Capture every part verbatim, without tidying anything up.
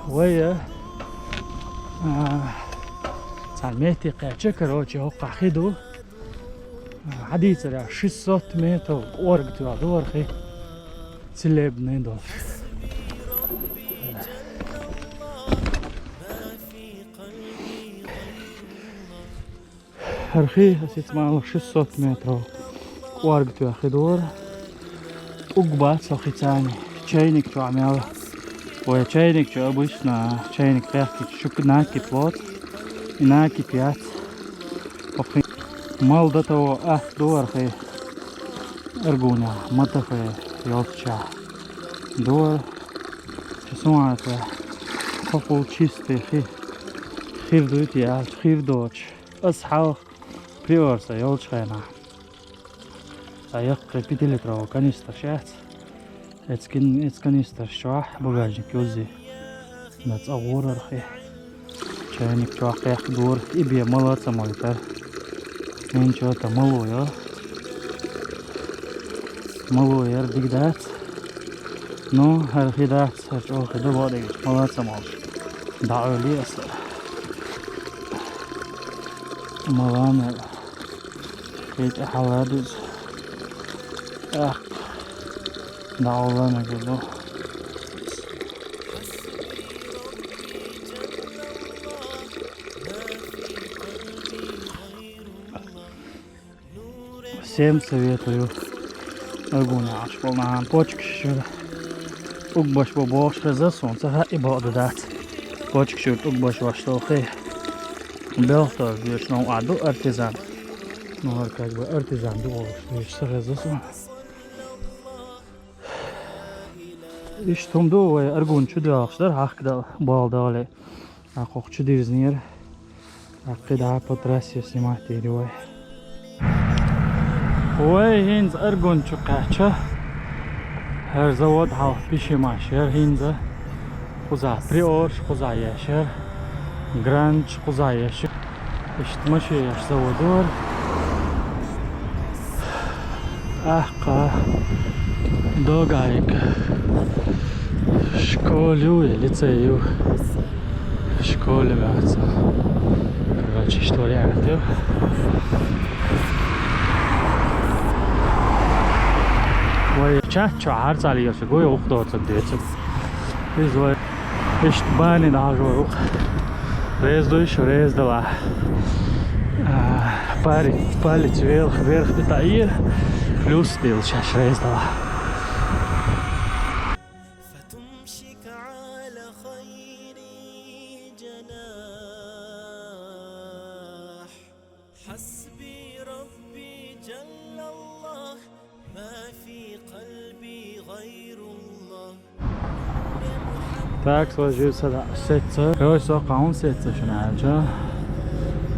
Вай, а, цхьа метте кхаьча, короче, хӀокхахь хи ду. Хьадийцарехь, шестьсот метров кӀорга тоьхна ду хӀара хи. Целебный долуш. ХӀара хи, аса ца ма аллара, шестьсот метров кӀорга тоьхна хи ду хӀара. ТӀулг бац хӀокху хица. Чайник чохь мел. Вай чайник чу обычно, чайник кхехкича, чу накипь лоцу. И накипь яц. ХӀокху хин мала датаво атта ду хӀара хи. Аргунехь, Матафе йолччехь ду хӀара. Чу сумаьрта, кхо-кхул чистый хи. Хир дуй те аьлча, хир доцуш. Аса хьалха Приорца йолчу хенахь, цхьа яккхий пятилитровый канистраш яц. Эцу кин-, эцу канистраш чохь багажник юззий. Да цӀа гӀурара хи. Чайник чохь кхехка дора, и бен мала а ца мойтара. Ничего, та мало йо. Мало яра дика дац. Ну, хӀара хи дац, хӀара чӀогӀа хи ду, бакъдерг, мала а ца молуш. ДӀаӀуьйлу аса. Мала а мел. Хи тӀе хьала дуьзна. ТӀаккха дӀагӀолла мегар ду. Всем советую. Аргуне Ӏаш болу нахана почкаш чуьра тӀулг беш бу бохуш хеза суна, ца хаьа, и бакъду дац. Почкаш чуьра тӀулг беш беш долу хи. Белхтор боьчу новкъа ду артезан. Ну, хӀара как бы артезан ду олуш, вуьйш ца хеза суна. Иштта хӀума ду, вай Аргун чу доьлхуш дара, хьахка дала, болу дагӀале. ТӀаккха хӀокху чу дирзинера. ТӀаккха кхидӀа по трассе снимать дийр ю вай. Вай хӀинца Аргун чу кхаьчча, хӀара завод хьалха Пишимаш яра хӀинца. Кхузахь Приорш кхузахь еш яра. Гранч кхузахь еш яра. Иштта машен еш завод вара. ТӀаккха Догайка школа ю я лицей ю? Школа ю яц. Короче, иштта вариант ю. Вай чат чу хьарцаллаш гуй, уху доцург дециг. Иза вай. Иштта бани дӀахьажор ву-кх. Реза дуй шу, реза дала. А, пари-, палец вверх, вверх тӀе таӀийра, плюс дилла шаьш, реза дала. Так, свой жив сада сетца. Короче, со кхаун сетца шуна аьлча.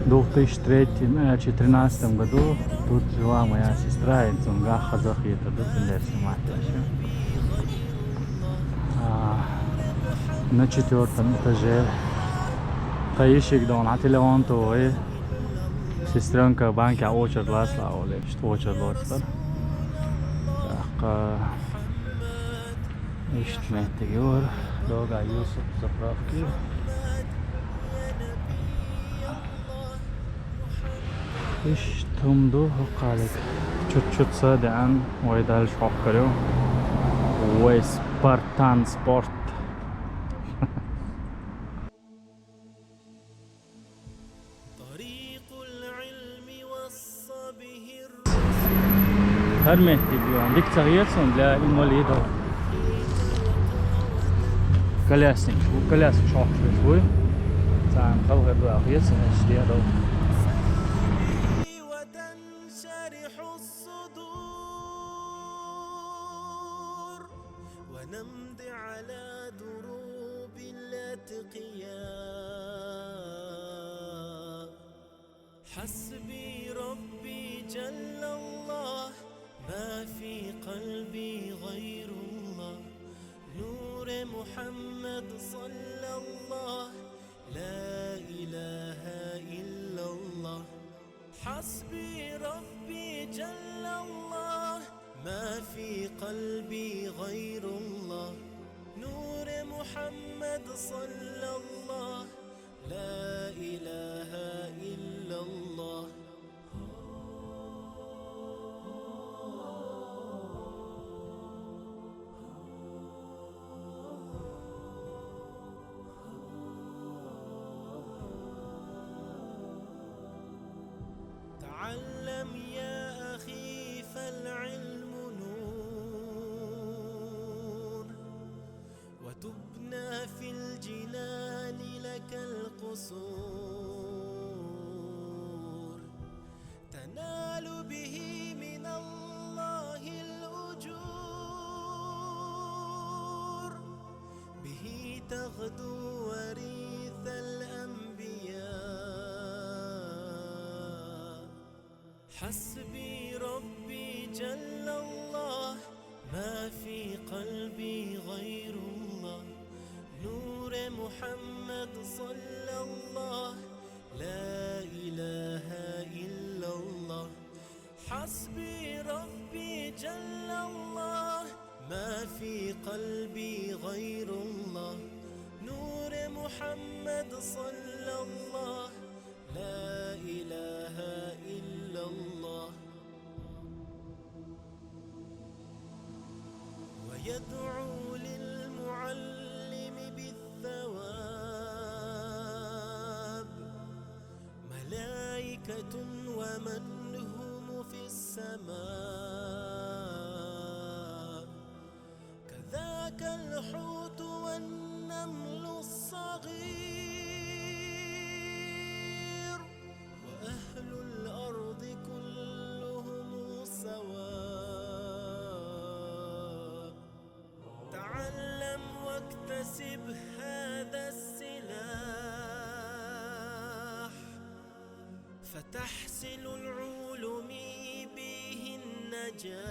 Двух тысячи третьем, э, чи тринадцатом году тут жила моя сестра, и цунгах хазах ета, да, цундер снимать вообще. А, на четвёртом этаже. Таишик дон, а телефон твой. Сестрёнка банки, а очередь ласла, оле, что очередь лоцтар. Так, а, Иштта меттиг юра, Догай Юсуп заправки. Иштта хӀума ду хӀокхалиг. Чут-чут са деан, вай дальше хьоккхур ю. Вай Спартан спорт. ХӀара меттиг ю, дика ца хета суна для инвалидов. Колясник, колясник шохьуш вуй. Царна хала хир ду аьлла хета суна, иштта дӀадала. حسبي ربي جل الله، ما في قلبي غير الله، نور محمد صلى الله، لا إله إلا الله. تعلم يا أخي فالعلم نور، وتبنى في الجنان لك القصور، تنال به من الله الأجور، به تغدو وريث الأنبياء. حسبي ربي جل الله، ما في قلبي غير الله، نور محمد صلى الله، لا إله إلا الله. حسبي ربي جل الله، ما في قلبي غير الله، نور محمد صلى الله، لا إله إلا الله. ويدعو للمعلم بالثواب ملائكة ومن هم في السماء، كذاك الحوت والنمل الصغير، وأهل الأرض كلهم سواء. تعلم واكتسب هذا السلاح، فتحصل العلوم به النجاح،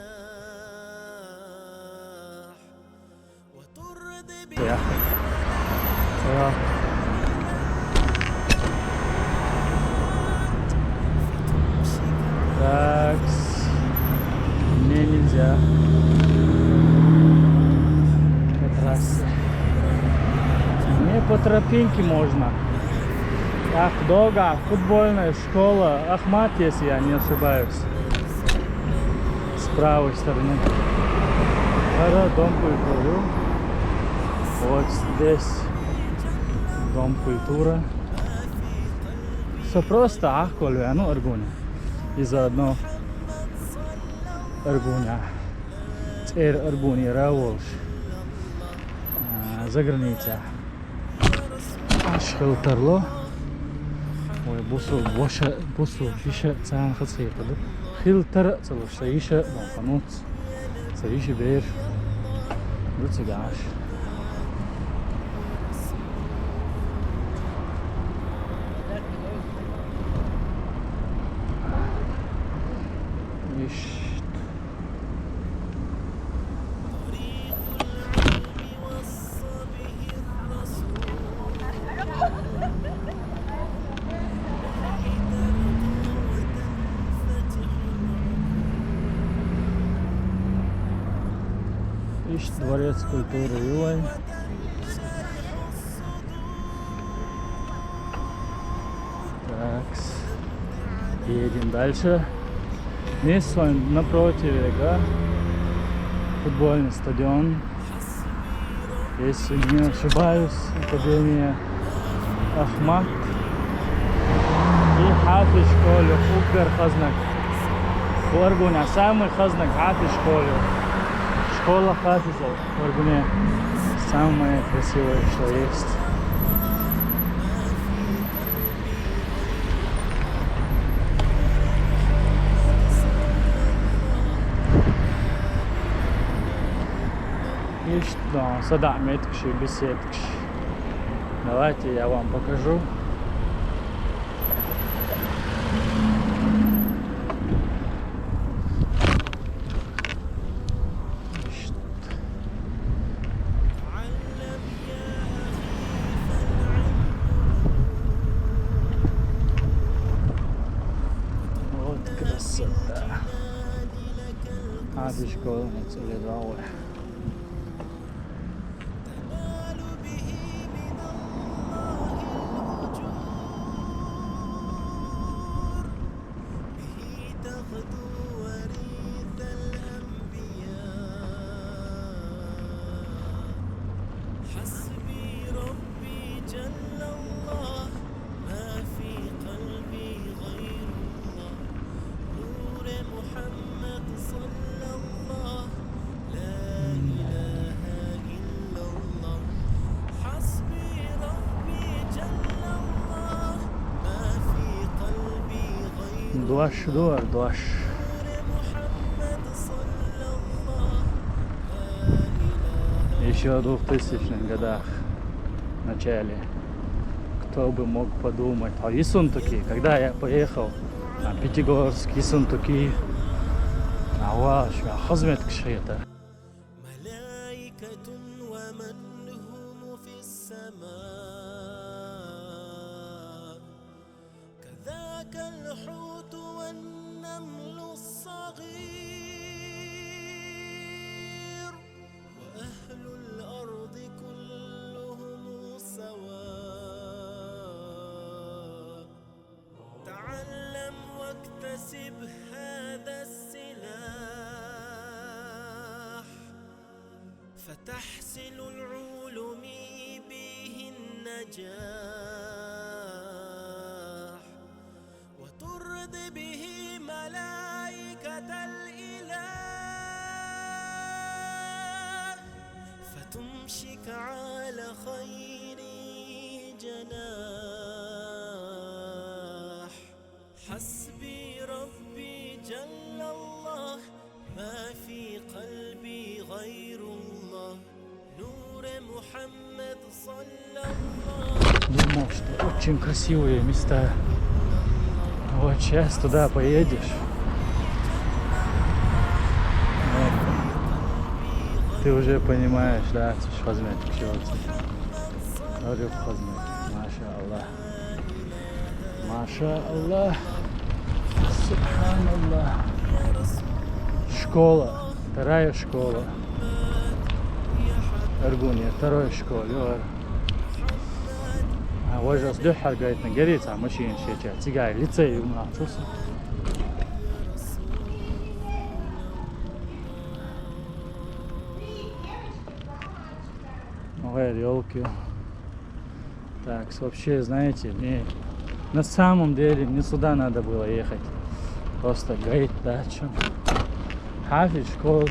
وترضي به. Ja. Ja. Так. Мне нельзя. По трассе. Мне по тропинке можно. Так, долго. Футбольная школа Ахмат, если я не ошибаюсь. С правой стороны. Это дом культуры. Вот здесь дом культуры. Все просто, ах, колю, а ну, Аргуня. И заодно Аргуня. Теперь Аргуня Раволш. А, за граница. Аш хилтарло. Ой, бусу, боша, бусу, биша, цан хацхи каду. Хилтар, цалуш, са иша, бахануц. Са иша бер. Руцигаш. Ишт. Ишт дворец культуры Юлай. Так. Едем дальше. Здесь с вами напротив, да? Футбольный стадион. Если не ошибаюсь, академия Ахмат. И Хафиз школы, угар хазнак. Аргуня, самый хазнак Хафиз школы. Школа Хафиза. Аргуня самое красивое, что есть. Ишт, да, сада меткши, беседкши. Давайте я вам покажу. Ҳа фи школа муцӀали дагӀур. حسبي ربي جل الله، ما في قلبي غير الله، نور محمد صلى الله، لا إله إلا الله، حسبي ربي جل الله، ما في قلبي غير الله. Дош дуар, дош. Ещё в двухтысячных годах, в начале. Кто бы мог подумать. А Ессентуки, когда я поехал, а, Пятигорск, Ессентуки, а, ва, шо, хазмет кшета. ملائكة ومن هم في السماء. كذاك الحوت والنمل الصغير، وأهل الأرض كلهم سواء. تعلم واكتسب هذا السلاح، فتحصل العلوم به النجاح، وترضي به ملائكة الإله، فتمشك على خير جناح. حسبي ربي جل الله، ما في قلبي غير الله، نور محمد صلى الله. Думал, что очень красивые места. Вот сейчас туда поедешь. Вот. Ты уже понимаешь, да, что хазмет, чего ты. Говорю, хазмет. Маша Аллах. Маша Аллах. Субханаллах. Школа. Вторая школа. Аргуне, вторая школа. А, вожас духар гайтна гери, ца машин шеча. Цигай лицей у нас чуса. Ой, ёлки. Так, вообще, знаете, мне на самом деле не сюда надо было ехать. Просто гайд, да, чё. Хафи школ.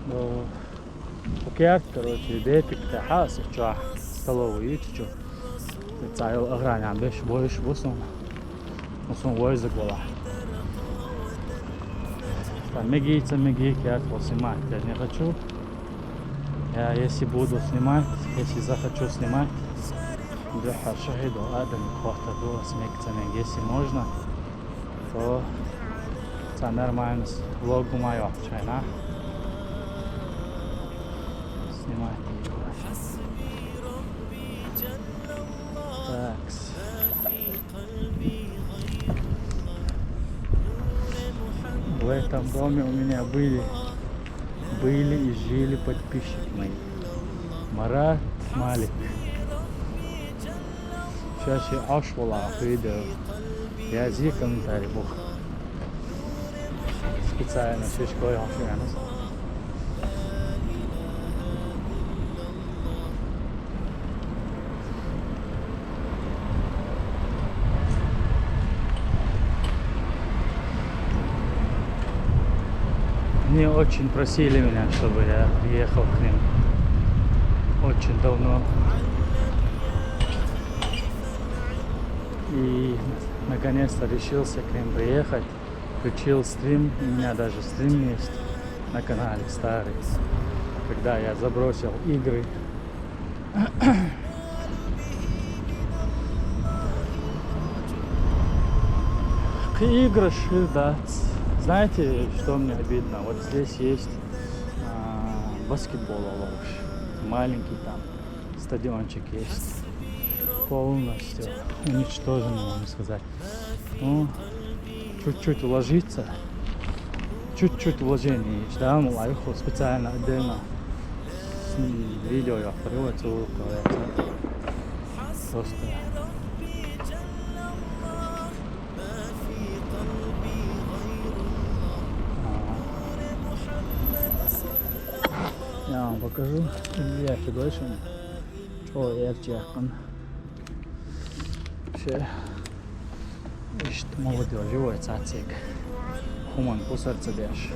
Ну, Пукерт, короче, бепик, та хас, чё, столовую, видите, чё. Цайл охраня, беш, больше бусун. Бусун войза гола. Там меги, ца меги, я вот снимать, я не хочу. Я если буду снимать, если захочу снимать, да, шахиду, адам, квахта, дуа, смекца, если можно, то ца нормально с-, влог у моё, чайна. Снимать его. Так. В этом доме у меня были, были и жили подписчики мои. Марат Малик. Сейчас я аш вала ахуида. Я зи комментарий бух. Специально шишкой ахуянус. Они очень просили меня, чтобы я приехал к ним. Очень давно. И наконец-то решился к ним приехать. Включил стрим. У меня даже стрим есть на канале старый. Когда я забросил игры. Игры ширдац. Знаете, что мне обидно? Вот здесь есть, а, баскетбол, маленький там стадиончик есть. Полностью уничтожен, можно сказать. Ну, Чуть-чуть вложиться. Чуть-чуть вложений. Да, мол, айху специально отдельно. С-, видео я открываю, целую, просто. Ага. Я вам покажу. Я дальше. О, я чекан. Все. Иштта молодёжь вай цацик. Хуман кусар ца деш.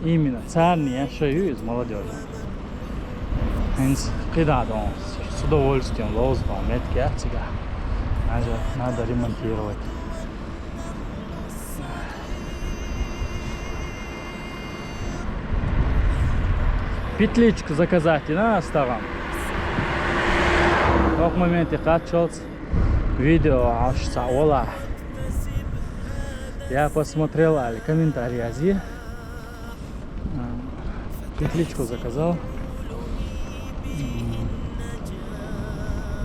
Именно царни я шаю из молодёжь. Хинс кида дон с удовольствием лоз ба метке цига. Надо, надо ремонтировать. Петличку заказать, да, оставам. Тох моменте качалц видео аш савала. Я посмотрел али комментарий ази. А, петличку заказал. М,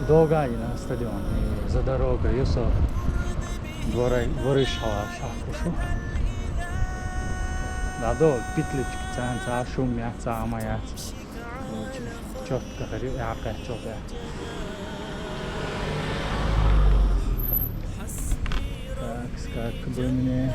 долго и на стадион, и за дорога, и со дворы, дворы шала, шахушу. Да, до петлички цан, ца шум я, ца ама я. Короче, чётко говорю, я опять чётко. Так, как бы мне.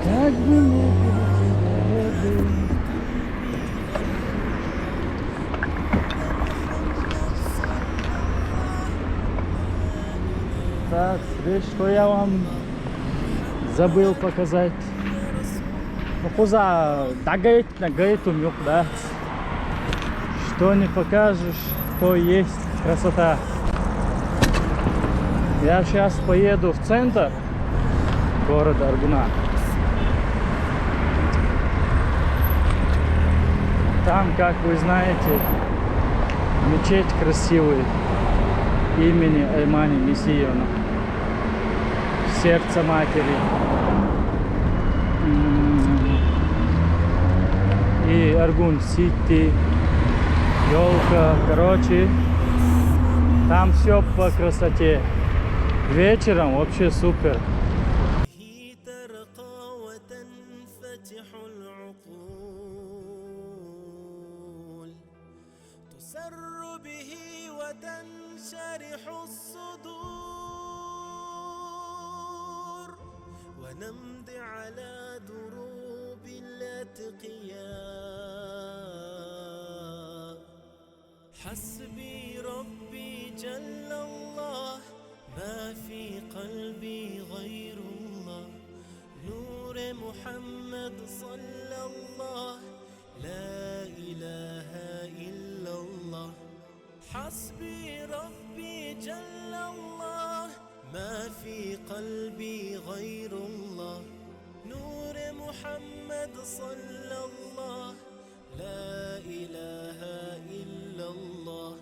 Как бы мне. Так, здесь что я вам забыл показать? Ну, куза дагайт на гайтум юк, да? Что не покажешь, то есть красота. Я сейчас поеду в центр города Аргуна. Там, как вы знаете, мечеть красивый имени Аймани Мессиона. Сердце матери. М, и Аргун Сити, елка, короче, там все по красоте. Вечером вообще супер. به ترقى وتنفتح العقول. تسر به وتنشرح الصدور، ونمضي على دروب الأتقياء. حسبي ربي جل الله، ما في قلبي غير الله. نور محمد صلى الله، لا إله إلا الله. حسبي ربي جل الله، ما في قلبي غير الله. نور محمد صلى الله، لا إله إلا الله.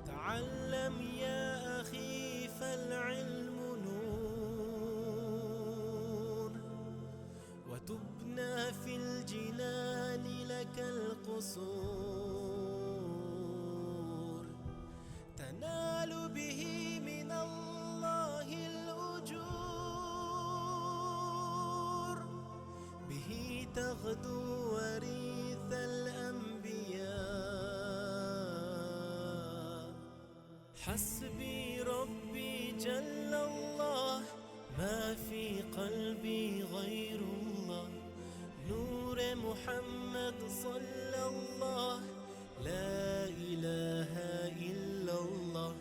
تعلم يا أخي فالعلم نور، وتبنى في الجنان لك القصور. تنال به من الله الأجور، به تغدو وريث الأنبياء. حسبي ربي جل الله، ما في قلبي غير الله. نور محمد صلى الله، لا إله إلا الله.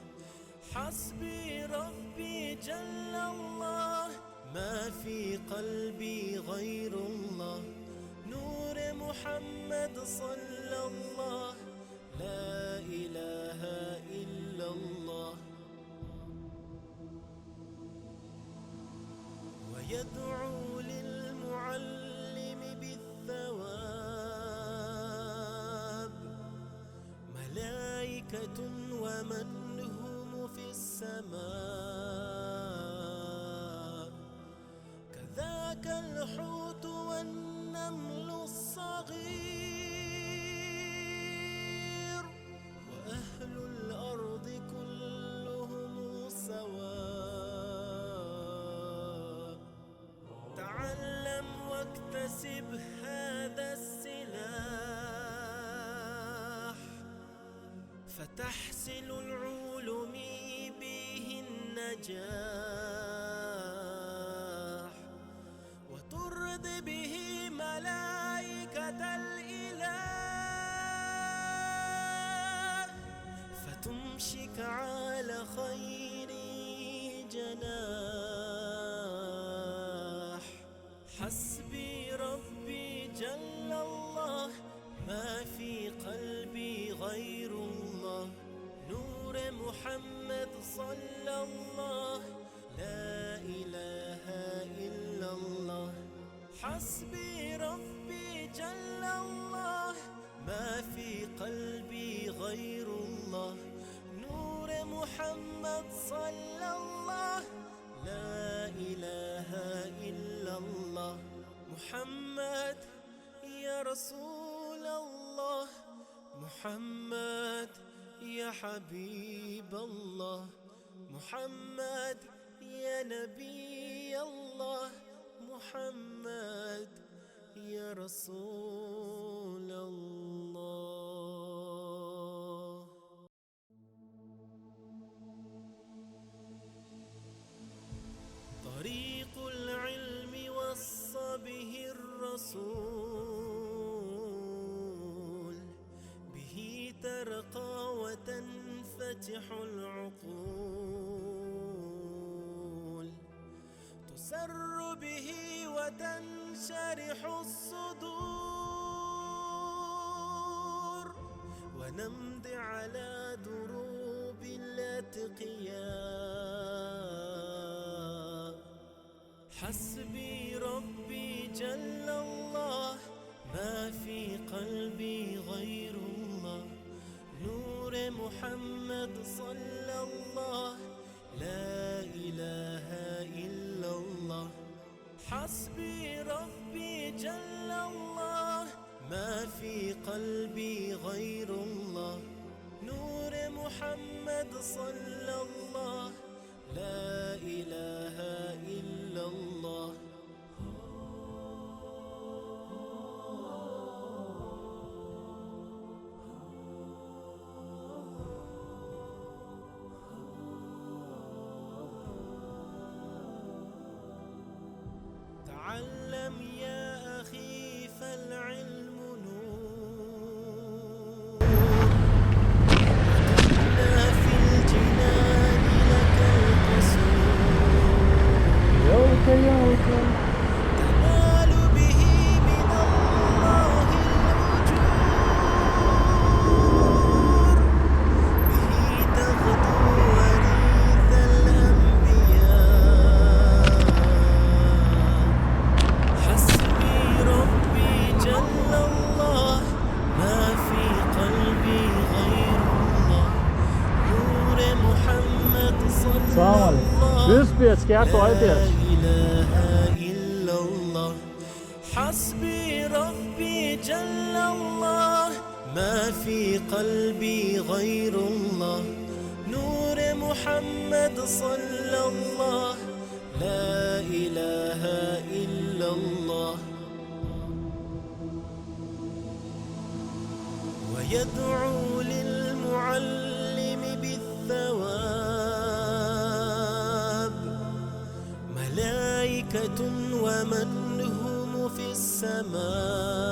حسبي ربي جل الله، ما في قلبي غير الله. نور محمد صلى الله، لا إله إلا الله. يدعو للمعلم بالثواب ملائكة ومن هم في السماء، كذاك الحوت والنمل الصغير، وأهل الأرض كلهم سواء. تعلم واكتسب هذا السلاح، فتحصل العلوم به النجاح، وترضي به ملائكة الإله، فتمشيك على خير جناح. حسبي ربي جل الله، ما في قلبي غير الله، نور محمد صلى الله، لا إله إلا الله. حسبي ربي جل الله، ما في قلبي غير الله، نور محمد صلى الله، لا إله إلا الله. محمد يا رسول الله، محمد يا حبيب الله، محمد يا نبي الله، محمد يا رسول الله. طريق العلم وصى به الرسول، به ترقى وتنفتح العقول، تسر به وتنشرح الصدور، ونمضي على دروب الأتقياء. حسبي ربي جل الله، ما في قلبي غير الله، نور محمد صلى الله، لا إله إلا الله. حسبي ربي جل الله، ما في قلبي غير الله، نور محمد صلى الله، لا إله إلا الله. تعلم يا أخي فالعلم نور، وتبنى في الجنان لك القصور. يوك يوك. تنال به من الله الأجور، به تغدو وريث الأنبياء. حسبي ربي جل الله، ما في قلبي غير الله، نور محمد صلى الله، لا إله إلا الله. حسبي ربي جل الله، ما في قلبي غير الله، نور محمد صلى الله، لا إله إلا الله. ويدعو للمعلم بالثواب ملائكة ومن هم في السماء.